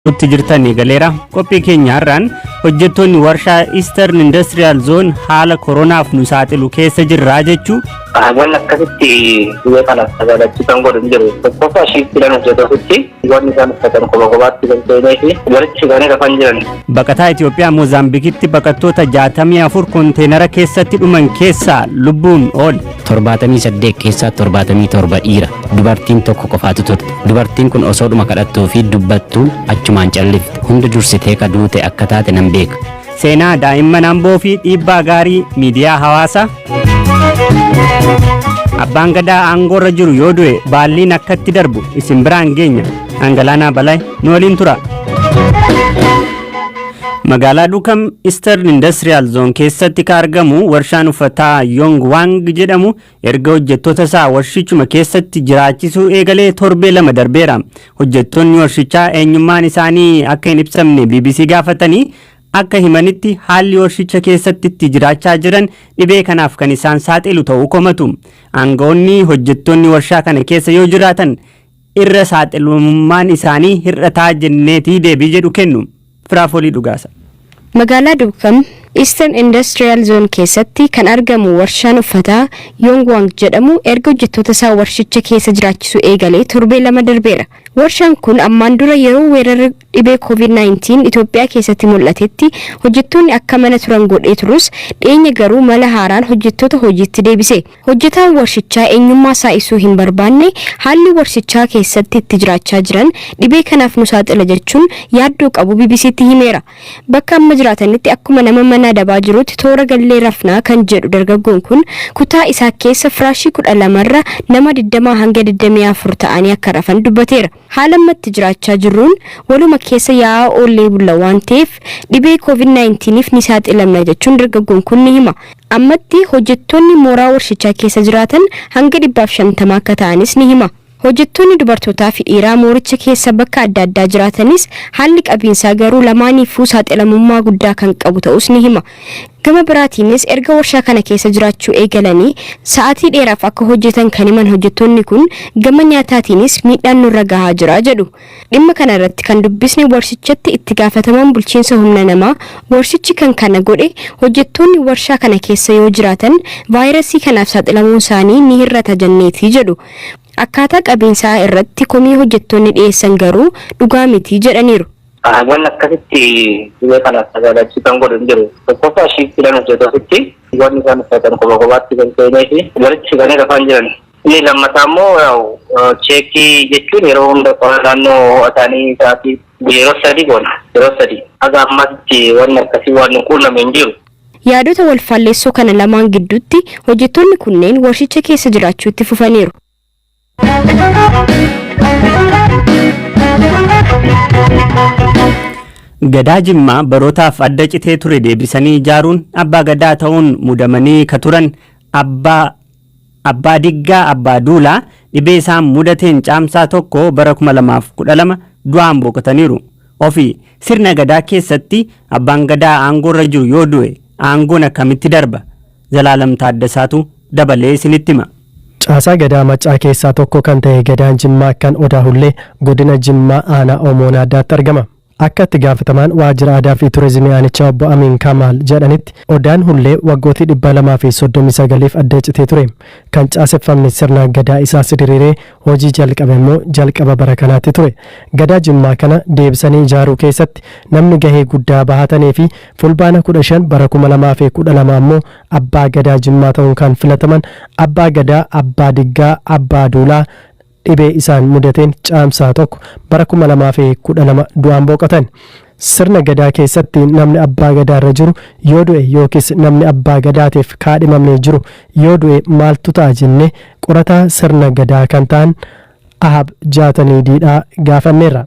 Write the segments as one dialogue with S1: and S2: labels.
S1: Itti jirtanii galeera. Qophii keenya har'aan hojjettoonni warshaa Eastern Industrial Zone haala koronaaf nu saaxilu keessa jirraa jechuu.
S2: Wanni akkasitti biyya kanaaf tajaajilachuu kan godhu hin jiru. Tokkoffaa shiiftiidhaan hojjetu ofitti wanni isaan uffatan kopha kophaatti kan seenee fi walitti siqanii rafan jiran.
S1: Baqataa Itoophiyaa Moozaambikitti baqattoota 64 konteenara keessatti dhuman keessaa lubbuun oole.
S3: 78 keessaa 77 dhiira. Dubartiin tokko qofaatu turte. Dubartiin kun osoodhuma kadhattuu fi dubbattuu achumaan callifte. Hunda dursitee ka duute akka taate nan beeka.
S1: Seenaa daa'imman Amboo fi dhiibbaa gaarii miidiyaa hawaasaa. Abbaan Gadaa aangoorra jiru yoo du'e baalliin akkatti darbu isin biraan geenya. Angalaanaa Balaay nu waliin tura. Magaalaa Dukam Eastern Industrial Zone keessatti ka argamu warshaan uffataa Yong Wang jedhamu erga hojjettoota isaa warshichuma keessatti jiraachisuu eegalee torbee 2 darbeera. Hojjettoonni warshichaa eenyummaan isaanii akka hin ibsamne BBC gaafatanii akka himanitti haalli warshicha keessatti itti jiraachaa jiran dhibee kanaaf kan isaan saaxilu ta'uu komatu. Aangawoonni hojjettoonni warshaa kana keessa yoo jiraatan irra saaxilamummaan isaanii hir'ataa jenneetii deebii jedhu kennu. Firaafolii Dhugaasa.
S4: Magaalaa Dubkam Eastern Industrial Zone keessatti kan argamu warshaan uffataa Yongwang jedhamu erga hojjettoota isaa warshicha keessa jiraachisuu eegalee torbee 2 darbeera. Warshaan kun ammaan dura yeroo weerarri dhibee COVID-19 Itoophiyaa keessatti mul'atetti hojjettoonni akka mana turan godhee turus dhiyeenya garuu mala haaraan hojjettoota hojiitti deebise. Hojjetaan warshichaa eenyummaa isaa ibsuu hin barbaanne haalli warshichaa keessatti itti jiraachaa jiran dhibee kanaaf nu saaxila jechuun yaaddoo qabu BBCtti himeera. Bakka amma jiraatanitti akkuma nama mana adabaa jirutti toora gallee rafnaa kan jedhu dargaggoon kun kutaa isaa keessa firaashii 12 irra nama 20 hanga 24 ta'anii akka rafan dubbateera. Haala amma itti jiraachaa jirruun waluma keessa yaa'aa oollee bulla waan ta'eef dhibee COVID-19f ni saaxilamna jechuun dargaggoon kun ni hima. Ammatti hojjettoonni mooraa warshichaa keessa jiraatan hanga 150 akka ta'anis ni hima. Hojjettoonni dubartootaa fi dhiiraa mooricha keessa bakka adda addaa jiraatanis haalli qabiinsaa garuu lamaaniifuu saaxilamummaa guddaa kan qabu ta'uus ni hima. Gama biraatiinis erga warshaa kana keessa jiraachuu eegalanii sa'aatii dheeraaf akka hojjetan kan himan hojjettoonni kun gama nyaataatiinis miidhaan nurra gahaa jira jedhu. Dhimma kana irratti kan dubbisne warshichatti itti gaafatamaan bulchiinsa humna namaa warshichi kan kana godhe hojjettoonni warshaa kana keessa yoo jiraatan vaayirasii kanaaf saaxilamuun isaanii ni hir'ata jenneeti jedhu. Akkaataa qabiinsaa irratti komii hojjettoonni dhiyeessan garuu dhugaa miti jedhaniiru.
S2: Wanni akkasitti dhibee kanaaf tajaajilachuu kan godhu hin jiru. Tokkoffaa shiiftiidhaan hojjetu ofitti wanni isaan uffatan kopha kophaatti kan seenee fi walitti siqanii rafan jiran. Inni lammataa immoo cheekii jechuun yeroo hunda qonna naannoo ho'a isaanii sa'aatii yeroo sadi goona yeroo sadi. Haga ammaatti wanni akkasii waan nu quunname hin jiru.
S4: Yaadota wal faalleessoo kana lamaan gidduutti hojjettoonni kunneen warshicha keessa jiraachuu itti fufaniiru.
S1: Gadaa Jimmaa barootaaf adda citee ture deebisanii ijaaruun Abbaa Gadaa ta'uun muudamanii ka turan Abbaa Abbaa Diggaa Abbaa Duulaa dhibee isaan mudateen Caamsaa 1 bara 2012 du'aan boqotaniiru. Ofii sirna Gadaa keessatti Abbaan Gadaa aangoorra jiru yoo du'e aangoon akkamitti darba? Zalaalam Taaddasaatu dabalee isinitti hima.
S5: Caasaa Gadaa Maccaa keessaa tokko kan ta'e Gadaan Jimmaa kan Odaa Hullee godina Jimmaa aanaa Oomoo Naaddaatti argama. Akka itti gaafatamaan Waajjira Aadaa fi Turizimii aanichaa obbo Amiin Kamaal jedhanitti Odaan Hullee waggootii 239f adda citee ture. Kan caaseffamni sirna Gadaa isaas diriiree hojii jalqabe immoo jalqaba bara kanaatti ture. Gadaa Jimmaa kana deebisanii ijaaruu keessatti namni gahee guddaa bahatanii fi Fulbaana 15 bara 2012 ammoo Abbaa Gadaa Jimmaa ta'uun kan filataman Abbaa Gadaa Abbaa Diggaa Abbaa Duulaa dhibee isaan mudateen Caamsaa 1 bara 2012 du'aan boqotan. Sirna Gadaa keessatti namni Abbaa Gadaarra jiru yoo du'e yookiis namni Abbaa Gadaatiif kaadhimamee jiru yoo du'e maaltu ta'a jennee qorataa sirna Gadaa kan ta'an Ahab Jaatanii Diidhaa gaafanneerra.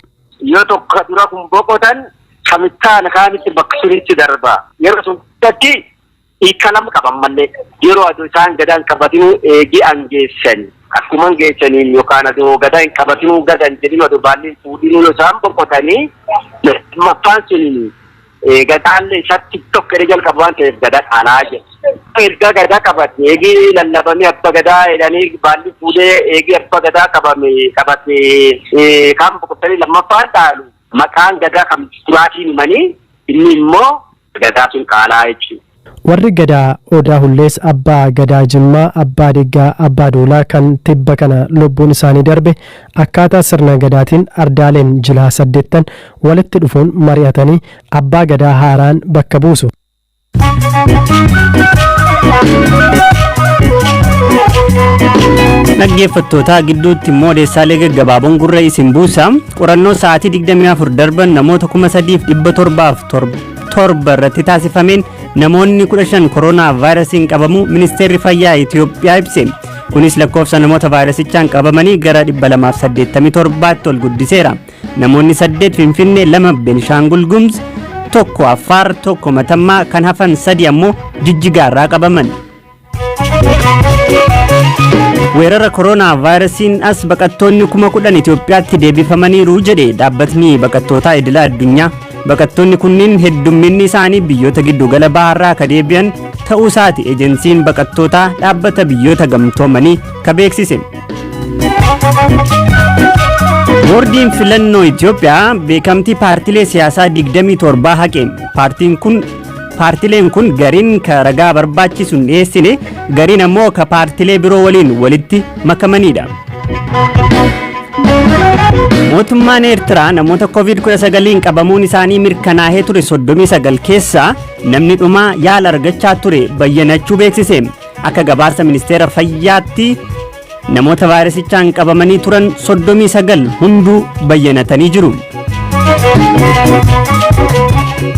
S6: Yoo tokko ka dura kun boqotan kamittaan kaanitti bakka sunitti darba. Yeroo sun keessatti hiika lama qaba ammallee. Yeroo adoo isaan gadaa hin qabatinuu eegii angeessan akkuma angeessaniin yookaan adoo gadaa hin qabatinuu gada hin jedhinuu adoo baalli hin fuudhinuu yoo isaan boqotanii lammaffaan suniin gadaallee isatti tokko jedhee jalqaba waan ta'eef gadaa dhaalaa jedha. Erga gadaa qabate eegii lallabamee abba gadaa jedhanii baalli fuudhee eegii abba gadaa qabame qabate kaan boqotanii lammaffaan dhaalu. Maqaan Gadaa kan duraatiin himanii inni immoo Gadaa sun qaalaa jechuudha.
S5: Warri Gadaa Odaa Hullees Abbaa Gadaa Jimmaa Abbaa Diggaa Abbaa Duulaa kan tibba kana lubbuun isaanii darbe akkaataa sirna Gadaatiin ardaaleen jilaa saddeettan walitti dhufuun mari'atanii Abbaa Gadaa haaraan bakka buusu.
S1: Dhaggeeffattootaa gidduutti immoo odeessaalee gaggabaaboon gurra isin buusa. Qorannoo sa'aatii 24 darban namoota 3707 irratti taasifameen namoonni 15 koronaa vaayirasiin qabamuu ministeerri fayyaa Itoophiyaa ibse. Kunis lakkoofsa namoota vaayirasichaan qabamanii gara 287tti ol guddiseera. Namoonni 8 Finfinnee, 2 Benishaangul Gumuz, 1 Affaar, 1 Matammaa, kan hafan 3 ammoo Jijjigaarraa qabaman. Weerara koronaa vaayirasiin as baqattoonni 10,000 Itoophiyaatti deebifamaniiru jedhe dhaabbatni baqattootaa idila addunyaa. Baqattoonni kunniin heddumminni isaanii biyyoota giddugala bahaarraa ka deebi'an ta'uu isaati ejensiin baqattootaa dhaabbata biyyoota gamtoomanii ka beeksise. Boordiin filannoo Itoophiyaa beekamtii paartilee siyaasaa 27 haqe. Paartiin kun Paartileen kun gariin ka ragaa barbaachisu hin dhiyeessine, gariin ammoo ka paartilee biroo waliin walitti makamanidha. Mootummaan Eertiraa namoota COVID-19n qabamuun isaanii mirkanaahee ture 39 keessaa namni dhumaa yaala argachaa ture bayyanachuu beeksise. Akka gabaasa ministeera fayyaatti namoota vaayirasichaan qabamanii turan 39 hunduu bayyanatanii jiru.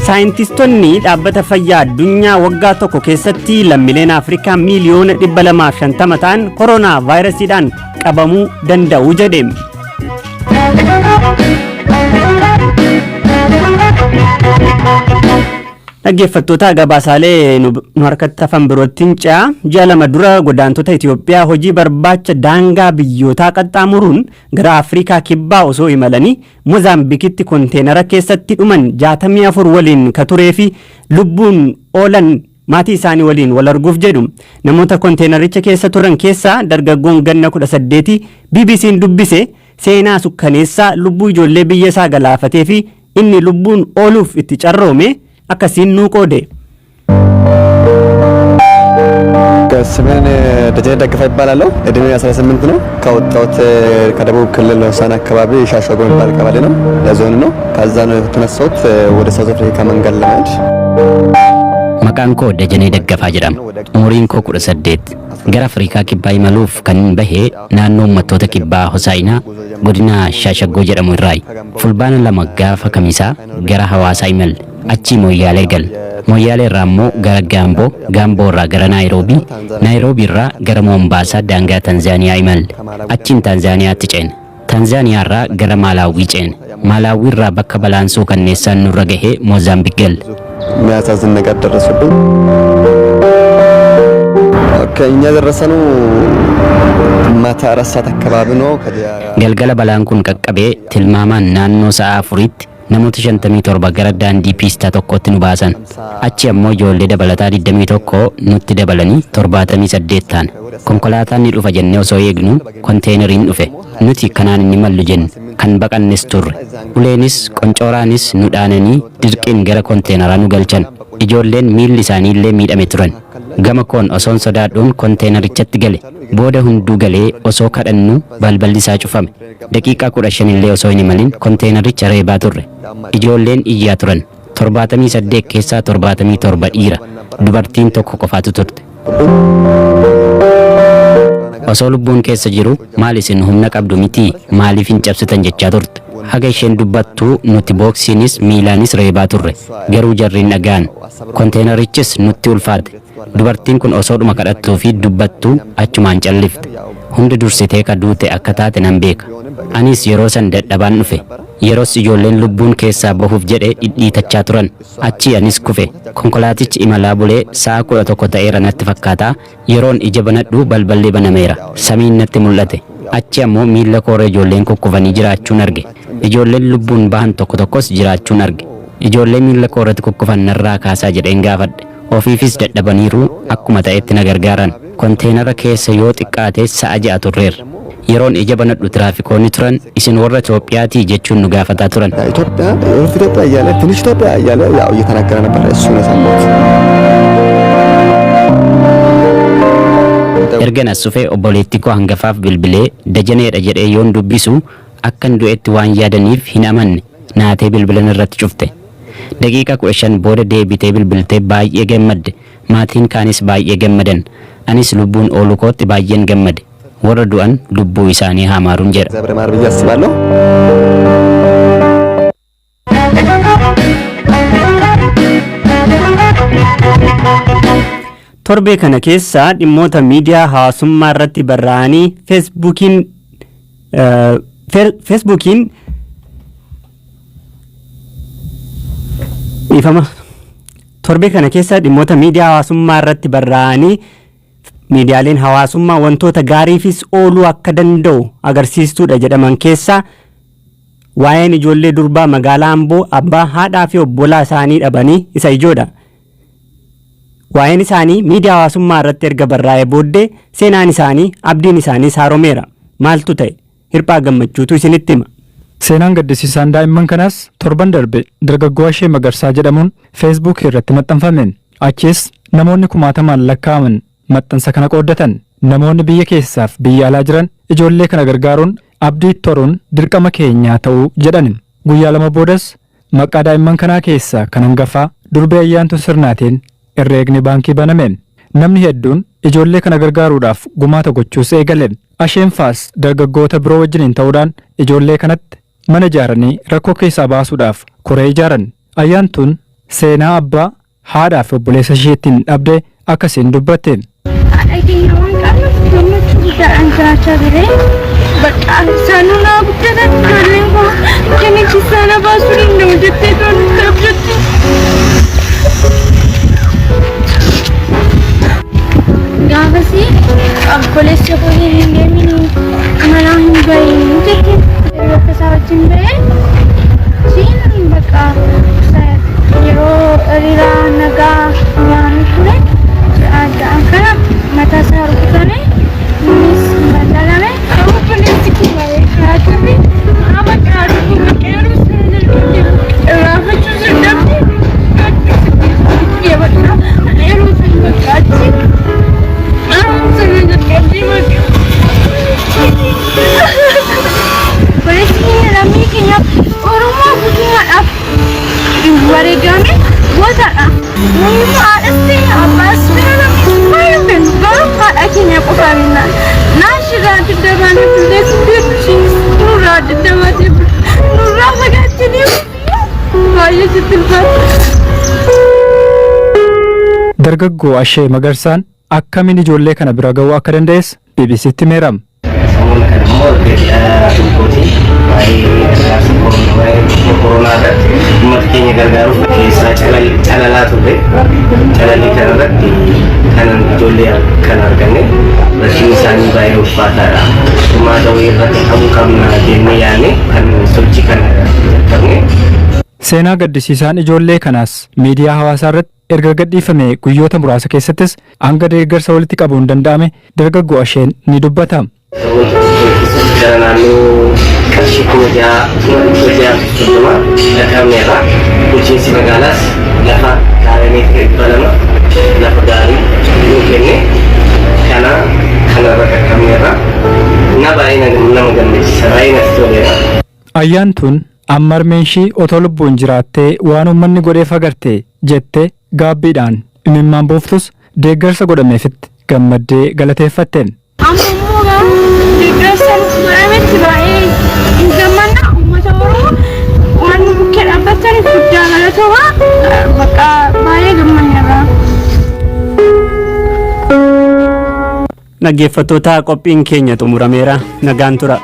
S1: Saayintistoonni dhaabbata fayyaa addunyaa waggaa tokko keessatti lammiileen Afrikaa miiliyoona 250 ta'an koronaa vaayirasiidhaan qabamuu danda'u jedhe. Dhaggeeffattoota gabaasaalee nu harkatti hafan biroottiin ce'a. Ji'a 2 dura godaantota Itoophiyaa hojii barbaacha daangaa biyyootaa qaxxaamuruun gara Afrikaa Kibbaa osoo imalanii Mozaambikitti konteenara keessatti dhuman 64 waliin ka turee fi lubbuun oolan maatii isaanii waliin wal arguuf jedhu. Namoota konteenaricha keessa turan keessaa dargaggoon ganna 18 BBC'n dubbise seenaa sukkaneessaa lubbuu ijoollee biyya isaa galaafatee fi inni lubbuun ooluuf itti carroome akkasiin nuu qoode.
S7: ስሜን ደጀኔ ደገፋ ይባላለሁ። እድሜ 18 ነው። ከወጣሁት ከደቡብ ክልል ሆሳዕና አካባቢ ሻሸጎ የሚባል ቀበሌ ነው፣ ለዞን ነው። ከዛ ነው የተነሳሁት ወደ ሳውዝ አፍሪካ መንገድ ለመሄድ።
S3: Maqaan koo Dajanee Daggafaa jedhama. Umuriin koo 18. Gara Afrikaa Kibbaa imaluuf kanin bahe naannoo uummattoota Kibbaa Hosaa'inaa godina Shaashaggoo jedhamu irraayi. Fulbaana 2 gaafa Kamisaa gara Hawaasaa imalle. Achii Mooyyaalee galle. Mooyyaalee irraa immoo gara Gaamboo, Gaamboo irraa gara Naayiroobii, Naayiroobii irraa gara Moombaasaa daangaa Tanzaaniyaa imalle. Achiin Tanzaaniyaatti ceene. Tanzaaniyaa irraa gara Maalaawwii ceene. Maalaawwii irraa bakka balaan suukanneessaan nurra gahe Moozaambik galle.
S7: የሚያሳዝን ነገር ደረሰብኝ። ኦኬ እኛ የደረሰነው ማታ 4 ሰዓት አካባቢ ነው። ከዚያ
S3: Galgala balaan kun qaqqabee tilmaamaan naannoo sa'a afuriitti namoota 57 gara daandii piistaa tokkootti nu baasan. Achi ammoo ijoollee dabalataa 21 nutti dabalanii 78 taane. Konkolaataan ni dhufa jennee osoo eegnuu konteeneriin dhufe. Nuti kanaan hin imallu jenne. Kan baqannes turre. Uleenis qoncooraanis nu dhaananii dirqiin gara konteenaraa nu galchan. Ijoolleen miilli isaaniillee miidhame turan. Gama koon osoon sodaadhuun konteenarichatti gale. Booda hunduu galee osoo kadhannuu balballi isaa cufame. Daqiiqaa 15 illee osoo hin imalin konteenaricha reebaa turre. Ijoolleen iyyaa turan. 78 keessaa 77 dhiira. Dubartiin tokko qofaatu turte. Osoo lubbuun keessa jiru maal isin humna qabdu mitii maaliif hin cabsitan jechaa turte. Haga isheen dubbattu nuti booksiinis miilaanis reebaa turre. Garuu jarri hin dhaga'an. Konteenarichis nutti ulfaate. Dubartiin kun osoodhuma kadhattuu fi dubbattuu achumaan callifte. Hunda dursitee ka duute akka taate nan beeka. Anis yeroo san dadhabaan dhufe. Yeros ijoolleen lubbuun keessaa bahuuf jedhe dhidhiitachaa turan. Achii anis kufe. Konkolaatichi imalaa bulee sa'a 11 ta'eera natti fakkaata. Yeroon ija banadhu balballi banameera. Samiin natti mul'ate. Achi ammoo miilla koorra ijoolleen kukkufanii jiraachuun arge. Ijoolleen lubbuun bahan tokko tokkos jiraachuun arge. Ijoollee miilla koorratti kukkufan narraa kaasaa jedheen gaafadhe. Ofiifis dadhabaniiru, akkuma ta'etti na gargaaran. Konteenara keessa yoo xiqqaate sa'a 6 turreerra. Yeroon ija banadhu tiraafikoonni turan isin warra Itoophiyaatii jechuun nu gaafataa turan.
S7: ኢትዮጵያ ኢትዮጵያ እያለ ትንሽ ኢትዮጵያ እያለ ያው እየተናገረ ነበር። እሱን የሰማሁት።
S3: Ergan as dhufee obboleettii koo hangafaaf bilbilee Dajaneedha jedhee yoon dubbisu akkan du'etti waan yaadaniif hin amanne, naatee bilbilan irratti cufte. Daqiiqaa 15 booda deebitee bilbiltee baay'ee gammadde. Maatiin kaanis baay'ee gammadan. Anis lubbuun ooluu kootti baay'een gammade. Warra du'an lubbuu isaanii haa maaruun jedha.
S7: እግዚአብሔር ይማር ብዬ አስባለሁ።
S1: Torbee kana keessa dhimmoota miidiyaa hawaasummaa irratti barraa'anii Feesbuukiin, dhiifama, torbee kana keessa dhimmoota miidiyaa hawaasummaa irratti barraa'anii miidiyaaleen hawaasummaa wantoota gaariifis ooluu akka danda'u agarsiistuudha jedhaman keessaa waa'een ijoollee durbaa magaalaa Amboo abbaa, haadhaa fi obbolaa isaanii dhabanii isa ijoodha. Waa'een isaanii miidiyaa hawaasummaa irratti erga barraa'ee booddee seenaan isaanii, abdiin isaaniis haaromeera. Maaltu ta'e? Hirphaa Gammachuutu isinitti hima.
S8: Seenaan gaddisiisaan daa'imman kanaas torban darbe dargaggoo Ashee Magarsaa jedhamuun Feesbuukii irratti maxxanfame. Achiis namoonni kumaatamaan lakkaa'aman maxxansa kana qooddatan. Namoonni biyya keessaaf biyya alaa jiran ijoollee kana gargaaruun abdii itti horuun dirqama keenyaa ta'uu jedhan. Guyyaa 2 boodas maqaa daa'imman kanaa keessaa kan hangafaa durbee Ayyaantuu Sirnaatiin herreegni baankii baname. Namni hedduun ijoollee kana gargaaruudhaaf gumaata gochuus eegale. Asheen faas dargaggoota biroo wajjiniin ta'uudhaan ijoollee kanatti mana ijaaranii rakkoo keessaa baasuudhaaf koree ijaaran. Ayyaantuun seenaa abbaa, haadhaa fi obboleessa isheettiin dhabde akkasiin dubbatte.
S9: Haadha keenya waan qabnuuf gammachuu guddaadhaan jiraachaa ture. Bakka isaanuu naa guddatan, ijoolleen koo kana keessaa na baasuu danda'u jettee toon abjatti. Gaafasii obboleessa koo hin deemin, manaa hin bahin jette, hiriyoota isaa wajjin bahee siin bakka yeroo hiriira nagaa yaa'anii ture ji'a 6 kana mataa isaa rukutanii innis madaalame. Obboleessi koo baay'ee karaa turre amma karaa bakka yeroo sana jalqabee irraanfachuu dadhabde, bakka yeroo sana bakka achi sana jalqabdee bakka obboleessi keenya lammii keenyaaf, Oromoo guutummaadhaaf wareegame gootaadha. Nuyi immoo haadhas ta'e abbaas bira namni baay'ee beeknu, garuu haadha keenya qofaa beekna. Naashirraa dugda baanee bullees beeknu, ishiinis nurraa dugda baatee nurraa fagaattee baay'ee sitti ulfaata.
S8: Dargaggoo Ashee Magarsaan akkamiin ijoollee kana bira ga'uu akka danda'es BBCtti himeera.
S10: Samoona kana immoo erga ji'a tokkooti waa'ee gargaarsa waa'ee koronaa irratti uummata keenya gargaaruuf keessaa calalaa turre. Calalii kana irratti kanan ijoollee kan arganne rakkinni isaanii baay'ee ulfaataadha. Furmaata wayii irratti qabuu qabna jennee yaadne kan sochii kana jalqabne.
S8: Seenaa gaddisiisaan ijoollee kanaas miidiyaa hawaasaa irratti erga gadhiifame guyyoota muraasa keessattis hanga deeggarsa walitti qabuun danda'ame dargaggoo Asheen ni dubbata.
S10: Saboota tokko keessatti gara naannoo qarshii 6,630 dhaqabneerra. Bulchiinsi magaalaas lafa kaaree meetira 200 lafa gaarii nuu kenne, kana kanarra qaqqabneerra. Na baay'ee nama gammachiisa, baay'ee natti toleera.
S8: Ayyaantuun amma harmeen ishii otoo lubbuun jiraattee waan uummanni godheef agarte jette gaabbiidhaan imimmaan buuftus deeggarsa godhameefitti gammaddee galateeffatte.
S9: Amma immoo garuu deeggarsa nuuf godhametti baay'ee hin gammanna. Uummata Oromoo waan nu bukkee dhaabbataniif guddaa galatooma. Bakka baay'ee gammanneerra.
S1: Dhaggeeffattoota, qophiin keenya xumurameera. Nagaan tura.